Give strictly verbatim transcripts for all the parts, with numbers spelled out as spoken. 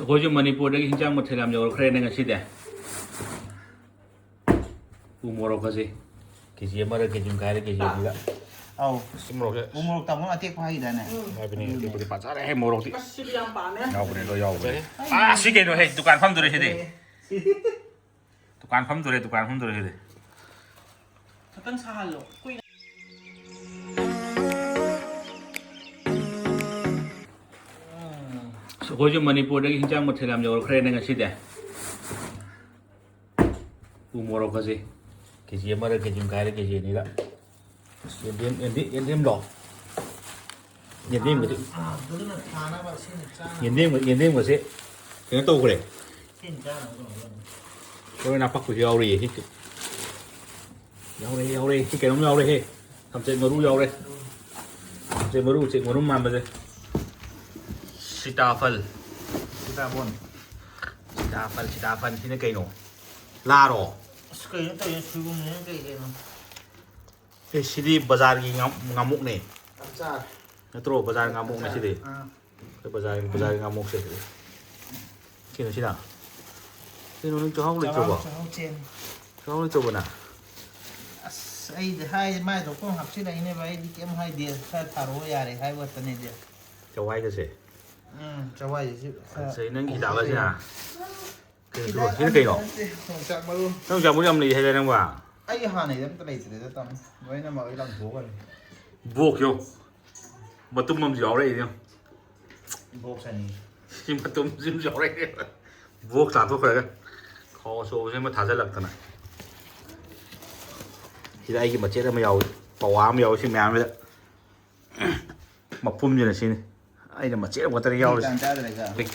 ꯑꯩꯈꯣꯏꯁꯨ ꯃꯅꯤꯄꯨꯔꯗꯒꯤ ꯍꯤꯟꯖꯥꯡ ꯃꯊꯦꯜ ꯌꯥꯝ ꯌꯧꯔꯛꯈ꯭ꯔꯦꯅꯦ ꯉꯁꯤꯗꯤ꯫ ꯎ ꯃꯣꯔꯣꯛꯀꯁꯦ ꯀꯦ ꯖꯤ ꯑꯃꯔ, ꯀꯦ ꯖꯤ ꯃꯈꯥꯏꯔ, ꯀꯦ ꯖꯤ ꯑꯅꯤꯔ꯫ ꯑꯧ꯫ ꯎ ꯃꯣꯔꯣꯛꯁꯦ꯫ ꯎ ꯃꯣꯔꯣꯛ ꯇꯥꯃꯣ ꯑꯇꯦꯛꯄ ꯍꯥꯏꯈꯤꯗꯥꯏꯅꯦ? ꯍꯥꯏꯕꯅꯤ, ꯑꯗꯨꯅꯦ꯫ ꯑꯇꯦꯛꯄꯗꯤ ꯐꯖꯔꯦꯍꯦ ꯃꯣꯔꯣꯛꯇꯤ꯫ ꯑꯁ, ꯁꯤꯗꯤ ꯌꯥꯝ ꯄꯥꯝꯃꯦ꯫ ꯌꯥꯎꯕꯅꯦ, ꯂꯣꯏ ꯌꯥꯎꯕꯅꯦ꯫ ꯑꯦ꯫ ꯑꯥ, ꯁꯤ ꯀꯩꯅꯣꯍꯦ, ꯗꯨꯀꯥꯟ ꯐꯝꯗꯣꯔꯦ ꯁꯤꯗꯤ꯫ ꯑꯦ꯫ ꯗꯨꯀꯥꯟ ꯐꯝꯗꯣꯔꯦ, ꯗꯨꯀꯥꯟ ꯐꯝꯗꯣꯔꯦ ꯁꯤꯗꯤ꯫ ꯈꯤꯇꯪ ꯁꯥꯍꯜꯂꯣ꯫ ꯀꯨꯏꯅ꯫ ꯑꯁ, ꯑꯩꯈꯣꯏꯁꯨ ꯃꯅꯤꯄꯨꯔꯗꯒꯤ ꯍꯤꯟꯖꯥꯡ ꯃꯊꯦꯜ ꯌꯥꯝ ꯌꯧꯔꯛꯈ꯭ꯔꯦꯅꯦ ꯉꯁꯤꯗꯤ꯫ ꯎ ꯃꯣꯔꯣꯛꯀꯁꯦ ꯀꯦ ꯖꯤ ꯑꯃꯔ, ꯀꯦ ꯖꯤ ꯃꯈꯥꯏꯔ, ꯀꯦ ꯖꯤ ꯑꯅꯤꯔ꯫ ꯑꯁ, ꯌꯦꯟꯗꯦꯝ, ꯌꯦꯟꯗꯦꯝ, ꯌꯦꯟꯗꯦꯝꯂꯣ? ꯌꯦꯟꯗꯦꯝꯒꯗꯤ, ꯑꯥ, ꯑꯗꯨꯅ ꯊꯥꯅꯕ, ꯁꯤꯅ ꯆꯥꯅꯕ꯫ ꯌꯦꯟꯗꯦꯝꯒ-, ꯌꯦꯟꯗꯦꯝꯒꯁꯦ ꯀꯩꯅꯣ ꯇꯧꯈ꯭ꯔꯦ꯫ ꯁꯤꯅ ꯆꯥꯅꯕ ꯇꯧꯒꯗꯕꯅꯤ꯫ ꯃꯔꯣꯏ ꯅꯥꯄꯥꯛꯄꯤꯁꯨ ꯌꯥꯎꯔꯤꯌꯦ, ꯁꯤ ꯌꯥꯎꯔꯦ, ꯌꯥꯎꯔꯦ, ꯁꯤ ꯀꯩꯅꯣꯝ ꯌꯥꯎꯔꯦꯍꯦ꯫ ꯊꯝꯆꯦꯠ ꯃꯔꯨ ꯌꯥꯎꯔꯦ꯫ ꯊꯝꯆꯦꯠ ꯃꯔꯨ, ꯎꯆꯦꯛ ꯃꯔꯨꯝ ꯃꯥꯟꯕꯁꯦ꯫ ꯁꯤꯇꯥꯐꯜ꯫ ꯁꯤꯇꯥꯕꯣꯟ꯫ ꯁꯤꯇꯥꯐꯜ, ꯁꯤꯇꯥꯐꯜ, ꯁꯤꯅ ꯀꯩꯅꯣ? ꯂꯥꯔꯣ? ꯑꯁ, ꯀꯩꯅꯣ ꯇꯧꯔꯤꯁꯦ? ꯁꯣꯏꯕꯨꯝꯁꯤꯅ ꯀꯩ ꯀꯩꯅꯣ? ꯑꯦ, ꯁꯤꯗꯤ ꯕꯖꯥꯔꯒꯤ ꯉꯥ-, ꯉꯥꯃꯨꯛꯅꯦ꯫ ꯆꯞ ꯆꯥꯔꯦ꯫ ꯅꯠꯇ꯭ꯔꯣ? ꯕꯖꯥꯔ ꯉꯥꯃꯨꯛꯅꯦ ꯁꯤꯗꯤ꯫ ꯑꯥ꯫ ꯑꯩꯈꯣꯏ ꯕꯖꯥꯔ, ꯕꯖꯥꯔꯒꯤ ꯉꯥꯃꯨꯛꯁꯦ꯫ ꯀꯩꯅꯣ ꯁꯤꯅ? ꯀꯩꯅꯣ ꯅꯪ ꯆꯥꯛꯍꯥꯎ ꯆꯥꯛꯍꯥꯎ, ꯂꯩꯇ꯭ꯔꯕꯣ? ꯆꯥꯛꯍꯥꯎ ꯆꯦꯡ꯫ ꯆꯥꯛꯍꯥꯎ ꯂꯩꯇ꯭ꯔꯕꯣ ꯅꯪ? ꯑꯁ, ꯑꯩꯗꯤ ꯍꯥꯏ, ꯃꯥꯏ ꯊꯣꯛꯄ ꯑꯃ ꯍꯥꯞꯆꯤꯜꯂꯛꯏꯅꯦꯕ, ꯑꯩꯗꯤ ꯀꯩꯝ ꯍꯥꯏꯗꯦ, ꯈꯔ ꯊꯥꯔꯛꯑꯣ ꯌꯥꯔꯦ ꯍꯥꯏꯕ ꯈꯛꯇꯅꯤꯗꯤ꯫ ꯆꯋꯥꯏꯒꯁꯦ? ꯎꯝ, ꯆꯋꯥꯏꯁꯤꯁꯨ ꯈꯔ ꯑꯁ, ꯅꯪꯒꯤ ꯍꯤꯗꯥꯛꯂ ꯁꯤꯅ? ꯍꯥꯞꯆꯤꯜꯂꯛꯑꯦ꯫ ꯀꯩꯅꯣ ꯁꯤꯕꯣ? ꯍꯤꯗꯥꯛ ꯁꯤꯅ ꯀꯩꯅꯣ? ꯑꯝꯇ ꯅꯠꯇꯦ, ꯌꯣꯡꯆꯥꯛ ꯃꯔꯨ꯫ ꯅꯪ ꯌꯣꯡꯆꯥꯛ ꯃꯔꯨ ꯌꯥꯝ ꯂꯩ ꯍꯥꯏꯗꯥꯏ ꯅꯪꯕꯣ? ꯑꯩ ꯍꯥꯟꯅꯩꯗꯤ ꯑꯝꯇ ꯂꯩꯇ꯭ꯔꯦꯗ, ꯇꯥꯃꯣ꯫ ꯂꯣꯏꯅꯃꯛ ꯑꯩ ꯂꯪꯊꯣꯛꯈ꯭ꯔꯦ꯫ ꯕꯣꯛ ꯌꯣ꯫ ꯃꯇꯨꯝ ꯑꯃꯁꯨ ꯌꯥꯎꯔꯛꯏꯅꯦ꯫ ꯕꯣꯛꯁ ꯑꯅꯤ꯫ ꯁꯤ ꯃꯇꯨꯝꯁꯤꯃꯁꯨ ꯌꯥꯎꯔꯛꯏꯅꯦ꯫ ꯕꯣꯛꯁ ꯂꯥꯟꯊꯣꯛꯈ꯭ꯔꯒ ꯈꯥꯎ ꯑꯆꯧꯕꯁꯤꯃ ꯊꯥꯖꯤꯜꯂꯛꯇꯅ꯫ ꯁꯤꯗ ꯑꯩꯒꯤ ꯃꯆꯦꯠ ꯑꯃ ꯌꯥꯎꯏ, ꯄꯋꯥ ꯑꯃ ꯌꯥꯎꯏ, ꯁꯤ ꯃꯌꯥꯝꯁꯤꯗ꯫ ꯃꯄꯨꯝꯁꯤꯅ ꯁꯤꯅꯤ꯫ ꯑꯩꯅ ꯃꯆꯦꯠ ꯑꯃꯈꯛꯇꯅꯤ ꯌꯥꯎꯔꯤꯁꯦ꯫ ꯇꯥꯟ ꯆꯥꯗ꯭ꯔꯒ꯫ ꯑꯦ,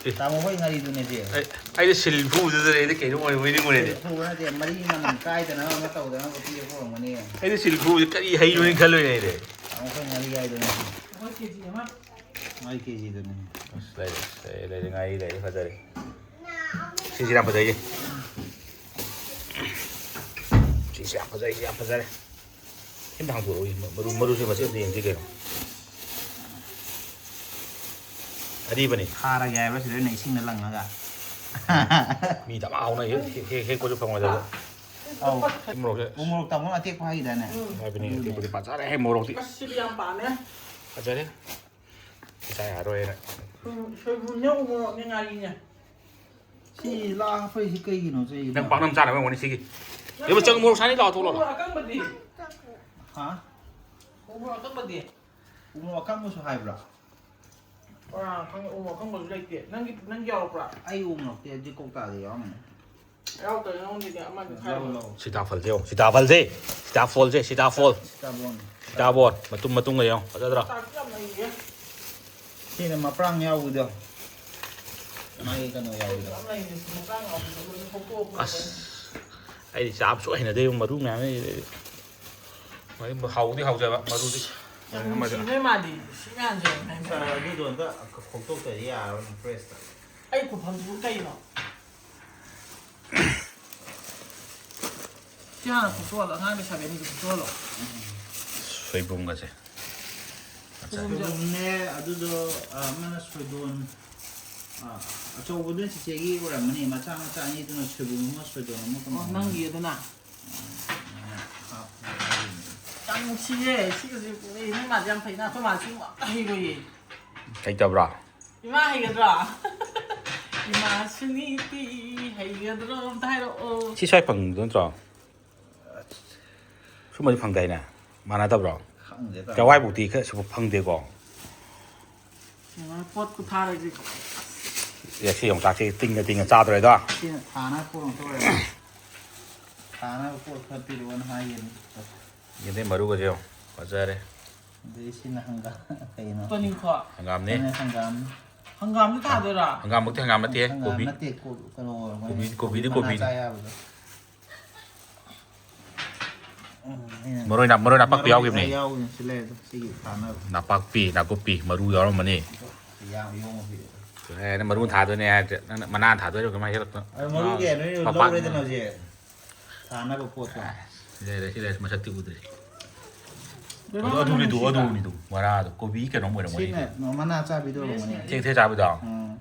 ꯑꯦ꯫ ꯇꯥꯃꯣ ꯍꯣꯏ ꯉꯥꯔꯤꯗꯨꯅꯦ ꯁꯦ꯫ ꯑꯩ, ꯑꯩꯗꯤ ꯁꯤꯜ ꯐꯨꯕꯗꯨꯗꯅꯦ ꯑꯩꯗꯤ ꯀꯩꯅꯣ ꯑꯣꯏꯕꯣꯏ ꯅꯤꯡꯉꯨꯔꯦꯅꯦ꯫ ꯁꯤꯜ ꯐꯨꯕ ꯅꯠꯇꯦ, ꯃꯔꯤ ꯃꯅꯝ ꯀꯥꯏꯗꯅꯕ ꯑꯃ ꯇꯧꯗꯅꯕ ꯄꯤꯔꯛꯄ ꯑꯣꯏꯔꯝꯒꯅꯤ꯫ ꯑꯩꯗꯤ ꯁꯤꯜ ꯐꯨꯕꯁꯦ ꯀꯔꯤ ꯍꯩꯅꯣꯅ ꯈꯜꯂꯨꯏꯅꯦ ꯑꯩꯗꯤ꯫ ꯇꯥꯃꯣ ꯍꯣꯏ ꯉꯥꯔꯤ ꯍꯥꯏꯗꯨꯅꯦ꯫ ꯃꯣꯏ ꯀꯦ ꯖꯤ ꯑꯃ꯫ ꯃꯣꯏ ꯀꯦ ꯖꯤꯗꯨꯅꯦ꯫ ꯑꯁ, ꯂꯩꯔꯦ, ꯂꯩꯔꯦ, ꯂꯩꯔꯦ, ꯉꯥꯔꯤ ꯂꯩꯔꯦ, ꯐꯖꯔꯦ꯫ ꯁꯤꯁꯤ ꯌꯥꯝ ꯐꯖꯩꯌꯦ꯫ ꯁꯤꯁꯤ ꯌꯥꯝ ꯐꯖꯩ, ꯌꯥꯝ ꯐꯖꯔꯦ꯫ ꯁꯤ ꯑꯝꯇ ꯍꯥꯡꯗꯣꯔꯛꯑꯣ, ꯃꯔꯨ, ꯃꯔꯨꯁꯦ ꯃꯆꯦꯠ ꯑꯝꯇ ꯌꯦꯡꯁꯤ ꯀꯩꯅꯣ꯫ ꯑꯔꯤꯕꯅꯤ꯫ ꯊꯥꯔꯒꯦ ꯍꯥꯏꯕ꯭ꯔꯥ ꯁꯤꯗ ꯑꯣꯏꯅ ꯏꯁꯤꯡꯗ ꯂꯪꯉꯒ? ꯃꯤ ꯗꯃꯥ ꯍꯧꯅ ꯍꯦꯛ-, ꯍꯦꯛ-, ꯍꯦꯛꯄꯁꯨ ꯐꯪꯉꯣꯏꯗꯕꯗ꯫ ꯑꯧ꯫ ꯎ ꯃꯣꯔꯣꯛꯁꯦ꯫ ꯎ ꯃꯣꯔꯣꯛ ꯇꯥꯃꯣ ꯑꯇꯦꯛꯄ ꯍꯥꯏꯈꯤꯗꯥꯏꯅꯦ? ꯍꯥꯏꯕꯅꯤ, ꯑꯇꯦꯛꯄꯗꯤ ꯐꯖꯔꯦꯍꯦ ꯃꯣꯔꯣꯛꯇꯤ꯫ ꯑꯁ, ꯁꯤꯗꯤ ꯌꯥꯝ ꯄꯥꯝꯃꯦ꯫ ꯐꯖꯔꯦ꯫ ꯄꯩꯁꯥ ꯌꯥꯔꯣꯏꯅ꯫ ꯁꯣꯏꯕꯨꯝꯅꯦ, ꯎ ꯃꯣꯔꯣꯛꯅꯦ, ꯉꯥꯔꯤꯅꯦ꯫ ꯁꯤ ꯂꯥ ꯍꯥꯞꯄꯛꯏꯁꯤ ꯀꯩꯒꯤꯅꯣ ꯆꯩ? ꯅꯪ ꯄꯥꯛꯅꯝ ꯆꯥꯅꯕ ꯑꯣꯏꯔꯝꯒꯅꯤ ꯁꯤꯒꯤ꯫ ꯏꯕꯣ, ꯆꯪ ꯃꯣꯔꯣꯛ ꯁꯥꯅꯤ ꯂꯥꯛꯑꯣ, ꯊꯣꯛꯂꯛꯑꯣ꯫ ꯎ ꯃꯣꯔꯣꯛ ꯑꯀꯪꯕꯗꯤ? ꯍꯥ? ꯎ ꯃꯣꯔꯣꯛ ꯑꯀꯪꯕꯗꯤ? ꯎ ꯃꯣꯔꯣꯛ ꯑꯀꯪꯕꯁꯨ ꯍꯥꯏꯕ꯭ꯔꯥ? ꯑꯥ, ꯈꯪꯉꯦ, ꯎ ꯃꯣꯔꯣꯛ ꯑꯀꯪꯕꯁꯨ ꯂꯩꯇꯦ꯫ ꯅꯪꯒꯤ, ꯅꯪꯒꯤ ꯌꯥꯎꯔꯛꯄ꯭ꯔꯥ? ꯑꯩ ꯎ ꯃꯣꯔꯣꯛꯇꯤ ꯑꯗꯨ ꯀꯧꯇꯥꯗ ꯌꯥꯎꯔꯝꯃꯅꯤ꯫ ꯌꯥꯎꯗ꯭ꯔꯦ, ꯅꯉꯣꯟꯗꯒꯤ ꯑꯃꯅꯤ ꯂꯧ ꯈꯥꯏꯔꯣ꯫ ꯂꯧ꯫ ꯁꯤꯇꯥꯐꯜꯁꯦ ꯌꯦꯡꯉꯣ, ꯁꯤꯇꯥꯐꯜꯁꯦ꯫ ꯁꯤꯇꯥꯐꯣꯜꯁꯦ, ꯁꯤꯇꯥꯐꯣꯜ꯫ ꯁꯤꯇꯥꯕꯣꯟ꯫ ꯁꯤꯇꯥꯕꯣꯟ꯫ ꯃꯇꯨꯝ ꯃꯇꯨꯝꯒ ꯌꯦꯡꯉꯣ꯫ ꯐꯖꯗ꯭ꯔꯣ? ꯆꯥꯛꯁꯨ ꯌꯥꯝ ꯂꯩꯌꯦ꯫ ꯁꯤꯅ ꯃꯄ꯭ꯔꯥꯡ ꯌꯥꯎꯕꯗꯣ꯫ ꯃꯥꯒꯤ ꯀꯩꯅꯣ ꯌꯥꯎꯕꯗꯣ꯫ ꯌꯥꯝ ꯂꯩꯌꯦ꯫ ꯁꯤ ꯃꯄ꯭ꯔꯥꯡ ꯌꯥꯎꯕꯗꯣ ꯂꯣꯏꯅ ꯈꯣꯛꯇꯣꯛꯑ ꯑꯁ꯫ ꯑꯩꯗꯤ ꯆꯥꯕꯁꯨ ꯍꯩꯅꯗꯦ, ꯃꯔꯨ ꯃꯌꯥꯝ ꯂꯩ꯫ ꯃꯔꯨ ꯍꯥꯎꯗꯤ ꯍꯥꯎꯖꯕ, ꯃꯔꯨꯗꯤ꯫ ꯌꯥꯝ ꯅꯨꯡꯁꯤꯕ ꯃꯥꯜꯂꯤ꯫ ꯁꯤ ꯃꯌꯥꯝꯁꯦ ꯌꯥꯝ ꯍꯩꯅꯗꯦ꯫ ꯑꯗꯨꯗꯣ ꯑꯝꯇ ꯈꯣꯛꯇꯣꯛꯇ꯭ꯔꯗꯤ ꯌꯥꯔꯔꯣꯏ ꯐ꯭ꯔꯦꯁꯇ꯫ ꯑꯩ ꯈꯨꯐꯝꯁꯤꯕꯨ ꯀꯩꯅꯣ? ꯁꯤ ꯍꯥꯟꯅ ꯈꯣꯛꯇꯣꯛꯍꯜꯂꯣ, ꯑꯉꯥꯡ ꯂꯩꯁꯥꯕꯤ ꯑꯅꯤꯗꯨ ꯈꯣꯛꯇꯣꯛꯍꯜꯂꯣ꯫ ꯁꯣꯏꯕꯨꯝꯒꯁꯦ꯫ ꯁꯣꯏꯕꯨꯝꯁꯦ꯫ ꯁꯣꯏꯕꯨꯝꯅꯦ, ꯑꯗꯨꯗꯣ, ꯑ, ꯑꯃꯅ ꯁꯣꯏꯗꯣꯟ, ꯑ, ꯑꯆꯧꯕꯗꯨꯅ ꯆꯤꯆꯦꯒꯤ ꯑꯣꯏꯔꯝꯃꯅꯤ, ꯃꯆꯥ ꯃꯆꯥ ꯑꯅꯤꯗꯨꯅ ꯁꯣꯏꯕꯨꯝ ꯑꯃ, ꯁꯣꯏꯗꯣꯟ ꯑꯃ ꯑꯣ, ꯀꯩꯅꯣ ꯅꯪꯒꯤ ꯑꯗꯨꯅ? ꯑ, ꯍꯥꯞ-, ꯍꯥꯞ-, ꯌꯥꯝ ꯅꯨꯡꯁꯤꯌꯦ꯫ ꯁꯤꯒꯁꯦ ꯎꯏ, ꯅꯣꯏ ꯃꯥꯁꯦ ꯌꯥꯝ ꯐꯩꯅ, ꯑꯩꯈꯣꯏ ꯃꯥꯁꯦ ꯁꯤꯒꯨꯝꯕ ꯑꯝꯇ ꯍꯩꯔꯣꯏꯌꯦ꯫ ꯍꯩꯇꯕ꯭ꯔꯥ? ꯏꯃꯥ ꯍꯩꯒꯗ꯭ꯔꯣ? ꯏꯃꯥ ꯁꯨꯅꯤꯇꯤ ꯍꯩꯒꯗ꯭ꯔꯣ? ꯑꯝꯇ ꯍꯥꯏꯔꯛꯑꯣ꯫ ꯁꯤ ꯁ꯭ꯋꯥꯏ ꯐꯪꯕꯗꯣ ꯅꯠꯇ꯭ꯔꯣ? ꯁꯨꯝꯕꯗꯤ ꯐꯪꯗꯥꯏꯅꯦ? ꯃꯥꯟꯅꯗꯕ꯭ꯔꯣ? ꯈꯪꯗꯦꯗ꯫ ꯆꯋꯥꯏꯕꯨꯛꯇꯤ ꯈꯔ ꯁꯨꯝ ꯐꯪꯗꯦꯀꯣ꯫ ꯌꯦꯡꯉꯣ, ꯄꯣꯠ ꯈꯨꯊꯥꯔꯁꯤꯀꯣ꯫ ꯑꯦ, ꯁꯤ ꯌꯣꯡꯆꯥꯛꯁꯦ ꯇꯤꯡꯅ ꯇꯤꯡꯅ ꯆꯥꯗ꯭ꯔꯦꯗ꯫ ꯁꯤꯅ ꯊꯥꯅ ꯄꯣꯠ ꯑꯣꯏꯔꯦ꯫ ꯊꯥꯅꯕ ꯄꯣꯠ ꯈꯔ ꯄꯤꯔꯛꯑꯣꯅ ꯍꯥꯏꯒꯤꯕꯅꯤ꯫ ꯌꯦꯟꯗꯦꯝ ꯃꯔꯨꯒꯁꯦ ꯌꯦꯡꯉꯣ꯫ ꯐꯖꯔꯦ꯫ ꯑꯗꯩ ꯁꯤꯅ ꯍꯪꯒꯥꯝ ꯀꯩꯅꯣ? ꯇꯣꯅꯤꯡꯈꯣꯛ꯫ ꯍꯪꯒꯥꯝꯅꯦ꯫ ꯁꯤꯅ ꯍꯪꯒꯥꯝ꯫ ꯍꯪꯒꯥꯝꯗꯤ ꯊꯥꯗꯣꯏꯔꯥ? ꯍꯪꯒꯥꯝꯃꯛꯇꯤ ꯍꯪꯒꯥꯝ ꯅꯠꯇꯦ, ꯍꯪꯒꯥꯝ ꯀꯣꯕꯤ꯫ ꯅꯠꯇꯦ, ꯀꯣ-, ꯀꯩꯅꯣ ꯑꯣꯏꯔꯝꯒꯅꯤ꯫ ꯀꯣꯕꯤ, ꯀꯣꯕꯤꯗꯤ ꯃꯅꯥ ꯀꯣꯕꯤꯅꯤ꯫ ꯆꯥ ꯌꯥꯕꯗꯣ꯫ ꯎꯝ, ꯑꯩꯅ ꯃꯔꯣꯏ ꯅꯥ-, ꯃꯔꯣꯏ ꯅꯥꯄꯥꯛꯄꯤ ꯃꯔꯣꯏ ꯌꯥꯎꯈꯤꯕꯅꯤ꯫ ꯈꯔ ꯌꯥꯎꯈꯤꯕꯅꯤ꯫ ꯁꯤ ꯂꯩꯔꯦ ꯑꯗꯣ, ꯁꯤꯒꯤ ꯊꯥꯅꯕ꯫ ꯅꯥꯄꯥꯛꯄꯤ, ꯅꯥꯀꯨꯞꯄꯤ, ꯃꯔꯨ ꯌꯥꯎꯔꯝꯃꯅꯤ꯫ ꯌꯥꯝ ꯌꯣꯝꯃ ꯄꯤꯔꯛꯑꯦ꯫ ꯀꯩ ꯍꯥꯏꯅꯤ, ꯃꯔꯨ ꯊꯥꯗꯣꯏꯅꯦ ꯍꯥꯏꯔꯗꯤ ꯅꯪꯅ ꯃꯅꯥ ꯊꯥꯗꯣꯏꯔꯣ ꯀꯃꯥꯏꯅ ꯍꯦꯜꯂꯛꯇꯣꯏꯅꯣ? ꯑꯗꯣ ꯃꯔꯨꯒꯤ ꯅꯣꯏ ꯃꯄꯥꯛ-, ꯂꯧꯔꯦꯗꯅ ꯍꯧꯖꯤꯛ꯫ ꯊꯥꯅꯕ ꯄꯣꯠꯇꯣ꯫ ꯁꯤ ꯂꯩꯔꯦ, ꯁꯤ ꯂꯩꯔꯦ, ꯃꯁꯛꯇꯤ ꯎꯗ꯭ꯔꯤ꯫ ꯑꯗꯨ, ꯑꯗꯨꯅꯤꯗꯨ, ꯑꯗꯨꯅꯤꯗꯨ, ꯃꯔꯥꯗꯣ꯫ ꯀꯣꯕꯤ ꯀꯩꯅꯣꯝ ꯑꯣꯏꯔꯝꯒꯅꯤ꯫ ꯁꯤꯅ ꯃꯅꯥ ꯆꯥꯕꯤꯗꯣ ꯑꯣꯏꯔꯝꯒꯅꯤ꯫ ꯊꯦꯛ ꯊꯦꯛ ꯆꯥꯕꯤꯗꯣ? ꯎꯝ꯫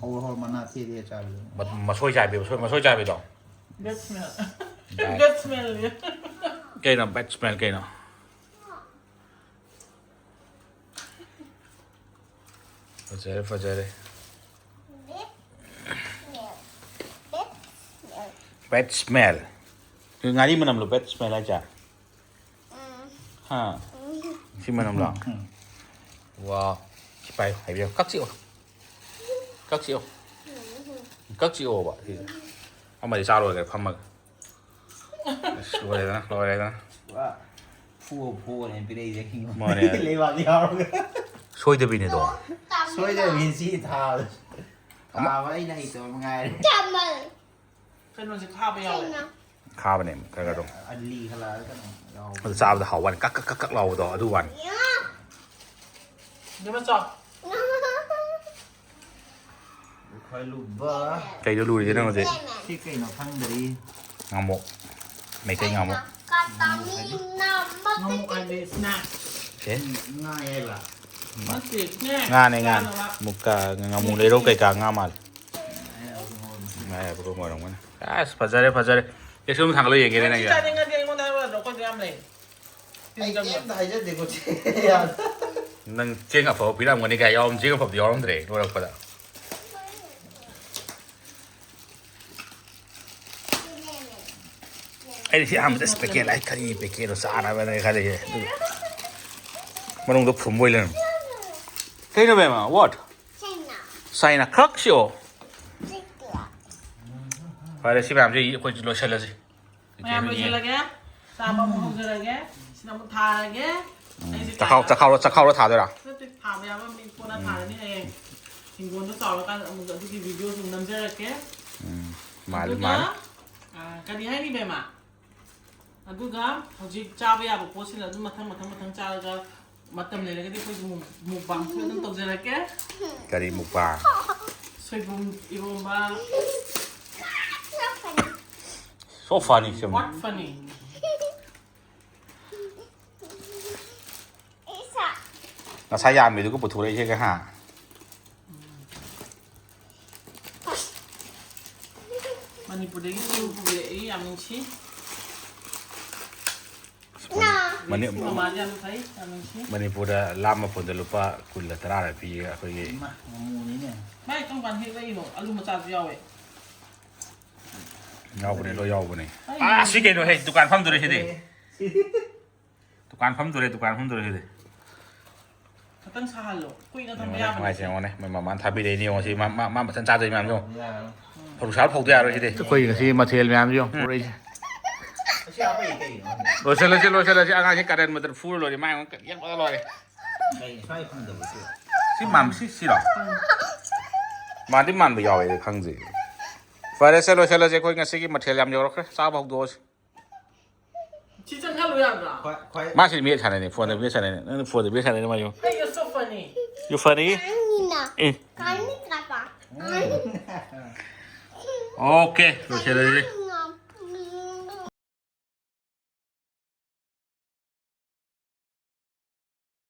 ꯍꯧꯔ ꯍꯧꯔ ꯃꯅꯥ ꯊꯦꯛ ꯊꯦꯛ ꯆꯥꯕꯤꯗꯣ꯫ ꯃ-, ꯃꯁꯣꯏ ꯆꯥꯕꯤ, ꯃꯁꯣꯏ, ꯃꯁꯣꯏ ꯆꯥꯕꯤꯗꯣ? Bad smell. Bad. Bad smell. ꯀꯩꯅꯣ bad smell ꯀꯩꯅꯣ? ꯐꯖꯔꯦ, ꯐꯖꯔꯦ꯫ Bad smell. ꯀꯩ ꯉꯥꯔꯤ ꯃꯅꯝꯂꯣ bad smell ꯍꯥꯏꯁꯦ? ꯍꯥ? ꯁꯤ ꯃꯅꯝꯂꯣ? ꯎꯝ꯫ ꯋꯥ꯫ ꯁꯤ ꯄꯥꯏꯌꯨ, ꯍꯥꯏꯕꯤꯌꯨ꯫ ꯀꯛ ꯆꯤꯛꯑꯣ꯫ ꯀꯛ ꯆꯤꯛꯑꯣ꯫ ꯀꯛ ꯆꯤꯛꯑꯣꯕ ꯁꯤꯁꯦ꯫ ꯑꯃꯗꯤ ꯆꯥ ꯂꯣꯏꯈ꯭ꯔꯦ ꯐꯝꯃꯒ꯫ ꯑꯁ, ꯂꯣꯏꯔꯦꯗꯅ, ꯂꯣꯏꯔꯦꯗꯅ꯫ ꯄꯨꯔꯥ ꯐꯨꯕ ꯐꯨꯕꯅꯦ ꯄꯤꯔꯛꯏꯁꯦ꯫ ꯃꯥꯅꯦ꯫ ꯂꯩꯕꯥꯛ ꯌꯥꯎꯔꯒ꯫ ꯁꯣꯏꯗꯕꯤꯅꯦꯗꯣ꯫ ꯁꯣꯏꯗꯕꯤꯅꯦ ꯁꯤ ꯊꯥꯕ꯫ ꯑꯃ- ꯊꯥꯕ ꯑꯩꯅ ꯍꯩꯇꯕ ꯃꯉꯥꯏꯔꯦ꯫ ꯀꯩꯅꯣꯁꯦ ꯈꯥꯕ ꯌꯥꯎꯋꯦ꯫ ꯈꯥꯕꯅꯦ ꯈꯔ ꯈꯔ ꯑꯗꯨꯝ꯫ ꯑꯂꯤ ꯈꯜꯂꯛꯑꯒ ꯀꯩꯅꯣ ꯌꯥꯎꯕ꯫ ꯑꯗꯨ ꯆꯥꯕꯗ ꯍꯥꯎꯕꯅꯤ꯫ ꯀꯛ ꯀꯛ ꯀꯛ ꯀꯛ ꯂꯥꯎꯕꯗꯣ ꯑꯗꯨ ꯋꯥꯅꯤ꯫ ꯏꯕꯦꯝꯃ ꯆꯥꯎ꯫ ꯈ꯭ꯋꯥꯏ ꯂꯨꯕ꯫ ꯀꯩꯗ ꯂꯨꯔꯤꯒꯦ ꯅꯪ ꯍꯧꯖꯤꯛ? ꯁꯤ ꯀꯩꯅꯣ ꯈꯪꯗ꯭ꯔꯤ꯫ ꯉꯥꯃꯨꯛ꯫ ꯃꯩꯇꯩ ꯉꯥꯃꯨꯛ꯫ ꯉꯥꯃꯨꯛ ꯍꯥꯏꯗꯤ snack꯫ ꯑꯦ? ꯉꯥ ꯍꯥꯏꯕ? ꯅꯠꯇꯦ, snack ꯉꯥꯅꯦ, ꯉꯥꯅꯦ꯫ ꯆꯥꯅꯕ꯫ ꯃꯨꯛꯀꯥ, ꯉꯥꯃꯨ ꯂꯩꯔꯧ ꯀꯩꯀꯥ ꯉꯥ ꯃꯥꯜꯂꯦ꯫ ꯃꯌꯥꯏ ꯑꯣꯏꯔꯝꯒꯅꯤ꯫ ꯑꯁ, ꯐꯖꯔꯦ, ꯐꯖꯔꯦ꯫ ꯀꯩꯁꯨ ꯑꯗꯨꯝ ꯊꯥꯡꯒꯠꯂ ꯌꯦꯡꯒꯦꯅꯦ ꯅꯪ ꯅꯪꯒꯤ꯫ ꯆꯥꯅꯤꯡꯉꯗꯤ ꯑꯩꯉꯣꯟꯗ ꯍꯥꯏꯔꯛꯑꯣ, ꯑꯩꯈꯣꯏꯗ ꯌꯥꯝ ꯂꯩ꯫ ꯑꯩ ꯀꯩꯝꯇ ꯍꯥꯏꯖꯗꯦꯀꯣ, ꯆꯦ꯫ ꯅꯪ ꯆꯦꯡ ꯑꯐꯕ ꯄꯤꯔꯝꯒꯅꯤ ꯀꯥꯏ ꯌꯥꯎꯔꯝ-, ꯆꯦꯡ ꯑꯐꯕꯗꯤ ꯌꯥꯎꯔꯝꯗ꯭ꯔꯦ ꯂꯣꯏꯔꯛꯄꯗ꯫ ꯑꯩꯗꯤ ꯁꯤ ꯑꯍꯥꯟꯕꯗ ꯑꯁ packet ꯂꯥꯛꯑꯦ, ꯀꯔꯤ packetꯅꯣ ꯆꯥꯅꯕꯅꯦ ꯈꯜꯂꯤꯁꯦ꯫ ꯑꯗꯨꯒ ꯃꯅꯨꯡꯗ ꯐꯨꯝꯕ ꯑꯣꯏ ꯂꯩꯔꯝꯃꯦ꯫ ꯀꯩꯅꯣ ꯕꯦꯝꯃ? What? China꯫ China crack ꯁꯤꯑꯣ꯫ ꯐꯔꯦ, ꯁꯤ ꯃꯌꯥꯝꯁꯦ ꯑꯩꯈꯣꯏꯁꯨ ꯂꯣꯏꯁꯤꯜꯂꯁꯤ꯫ ꯃꯌꯥꯝ ꯂꯣꯏꯁꯤꯜꯂꯒꯦ꯫ ꯆꯥꯕ ꯑꯃꯨꯛ ꯍꯧꯖꯔꯒꯦ꯫ ꯁꯤꯅ ꯑꯃꯨꯛ ꯊꯥꯔꯒꯦ꯫ ꯎꯝ, ꯑꯩꯁꯦ ꯆꯈꯥꯎ, ꯀꯥꯏꯗ ꯆꯈꯥꯎꯔ, ꯆꯈꯥꯎꯔ ꯊꯥꯗꯣꯏꯔꯥ? ꯅꯠꯇꯦ, ꯊꯥꯕ ꯌꯥꯕ ꯃꯤ ꯀꯣꯟꯅ ꯎꯝ꯫ ꯊꯥꯔꯅꯤ ꯍꯌꯦꯡ꯫ ꯍꯤꯡꯒꯣꯜꯗꯣ ꯆꯥꯎꯔꯀꯥꯟꯗ ꯑꯃꯨꯛ ꯑꯗꯨꯒꯤ videoꯁꯨ ꯅꯝꯖꯔꯛꯀꯦ꯫ ꯎꯝ, ꯃꯥꯜꯂꯤ, ꯑꯗꯨꯒ, ꯃꯥꯜꯂꯤ꯫ ꯑ, ꯀꯔꯤ ꯍꯥꯏꯅꯤ, ꯕꯦꯝꯃ? ꯑꯗꯨꯒ ꯍꯧꯖꯤꯛ ꯆꯥꯕ ꯌꯥꯕ ꯄꯣꯠꯁꯤꯅ ꯑꯗꯨꯝ ꯃꯊꯪ, ꯃꯊꯪ, ꯃꯊꯪ ꯆꯥꯔꯒ ꯃꯇꯝ ꯂꯩꯔꯒꯗꯤ ꯑꯩꯈꯣꯏꯁꯨ muk-, mukbangꯁꯨ ꯑꯗꯨꯝ ꯇꯧꯖꯔꯛꯀꯦ꯫ ꯀꯔꯤ mukbang? ꯁꯣꯏꯕꯨꯝ ꯏꯔꯣꯝꯕ꯫ So funny, ꯁꯨꯝ꯫ What funny? ꯉꯁꯥꯏ ꯌꯥꯝꯃꯤꯗꯨꯒ ꯄꯨꯊꯣꯔꯛꯏꯁꯦꯒ, ꯍꯥ? ꯃꯅꯤꯄꯨꯔꯗꯒꯤ ꯆꯦꯡ ꯄꯨꯕꯤꯔꯛꯏ, ꯌꯥꯝ ꯅꯨꯡꯁꯤ꯫ ꯃꯅꯤ- ꯃꯃꯥꯗꯤ ꯌꯥꯝ ꯐꯩ, ꯌꯥꯝ ꯅꯨꯡꯁꯤ꯫ ꯃꯅꯤꯄꯨꯔꯗ ꯂꯥꯝ ꯃꯐꯣꯟꯗ ꯂꯨꯄꯥ ꯀꯨꯟꯂ ꯇꯔꯥꯔ ꯄꯤꯌꯦ ꯑꯩꯈꯣꯏꯒꯤ꯫ ꯏꯃꯥ, ꯉꯥꯃꯨꯅꯤꯅꯦ꯫ ꯃꯥꯏ ꯀꯔꯝ ꯀꯥꯟꯗ ꯍꯦꯛꯂꯛꯏꯅꯣ? ꯑꯂꯨ ꯃꯆꯥꯁꯨ ꯌꯥꯎꯋꯦ꯫ ꯌꯥꯎꯕꯅꯦ, ꯂꯣꯏ ꯌꯥꯎꯕꯅꯦ꯫ ꯑꯥ, ꯁꯤ ꯀꯩꯅꯣ, ꯍꯦ, ꯗꯨꯀꯥꯟ ꯐꯝꯗꯣꯔꯦ ꯁꯤꯗꯤ꯫ ꯗꯨꯀꯥꯟ ꯐꯝꯗꯣꯔꯦ, ꯗꯨꯀꯥꯟ ꯐꯝꯗꯣꯔꯦ ꯁꯤꯗꯤ꯫ ꯈꯇꯪ ꯁꯥꯍꯜꯂꯣ꯫ ꯀꯨꯏꯅ ꯊꯝꯕ ꯌꯦꯡꯉꯣꯅꯦ, ꯌꯥꯕ ꯃꯥꯏꯁꯦ ꯅꯠꯇꯦ꯫ ꯌꯦꯡꯉꯣꯅꯦ, ꯃꯣꯏ ꯃꯃꯥꯅ ꯊꯥꯕꯤꯔꯛꯏꯅꯦ, ꯌꯦꯡꯉꯣ ꯁꯤ ꯃꯥ, ꯃꯥ, ꯃꯥ ꯃꯊꯟ ꯆꯥꯗꯣꯏ ꯃꯌꯥꯝꯁꯦ ꯌꯦꯡꯉꯣ꯫ ꯌꯥꯔꯣꯏ꯫ ꯐꯧꯁꯥ ꯐꯧꯗ ꯌꯥꯔꯣꯏ ꯁꯤꯗꯤ꯫ ꯑꯩꯈꯣꯏ ꯉꯁꯤ ꯃꯊꯦꯜ ꯃꯌꯥꯝꯁꯦ ꯌꯦꯡꯉꯣ, ꯄꯨꯔꯛꯏꯁꯦ꯫ ꯑꯁꯤ ꯍꯥꯞꯄꯛꯏ ꯀꯩꯒꯤꯅꯣ ꯈꯪꯗꯦ꯫ ꯂꯣꯏꯁꯤꯜꯂꯁꯤ, ꯂꯣꯏꯁꯤꯜꯂꯁꯤ, ꯑꯉꯥꯡꯁꯤ ꯀꯔꯦꯟ ꯃꯇꯝ ꯐꯨꯔ ꯂꯣꯏꯔꯦ, ꯃꯥꯏ ꯑꯃꯨꯛ ꯌꯦꯛꯄꯗ ꯂꯣꯏꯔꯦ꯫ ꯀꯩ ꯁ꯭ꯋꯥꯏ ꯐꯪꯗꯕꯁꯤ? ꯁꯤ ꯃꯥꯟ-, ꯁꯤ, ꯁꯤꯔꯣ? ꯃꯥꯗꯤ ꯃꯥꯟꯕ ꯌꯥꯎꯋꯦ, ꯈꯪꯗꯦ꯫ ꯐꯔꯦꯁꯦ, ꯂꯣꯏꯁꯤꯜꯂꯁꯦ, ꯑꯩꯈꯣꯏ ꯉꯁꯤꯒꯤ ꯃꯊꯦꯜ ꯌꯥꯝ ꯌꯧꯔꯛꯈ꯭ꯔꯦ, ꯆꯥꯕ ꯍꯧꯗꯣꯛꯑꯁꯤ꯫ ꯁꯤ ꯆꯪꯍꯜꯂꯨ ꯌꯥꯗ꯭ꯔꯥ? ꯈ꯭ꯋꯥꯏ ꯈ꯭ꯋꯥꯏ ꯃꯥꯁꯤ ꯃꯦꯠ ꯁꯥꯟꯅꯩꯅꯦ, ꯐꯣꯟꯗ ꯃꯦꯠ ꯁꯥꯟꯅꯩꯅꯦ, ꯅꯪ ꯐꯣꯟꯗ ꯃꯦꯠ ꯁꯥꯟꯅꯩꯅꯦ, ꯃꯥ ꯌꯦꯡꯉꯣ꯫ Hey, you're so funny. You funny? Kanina. Eh. Kanina pa. Okay, ꯂꯣꯏꯁꯤꯜꯂꯁꯤ꯫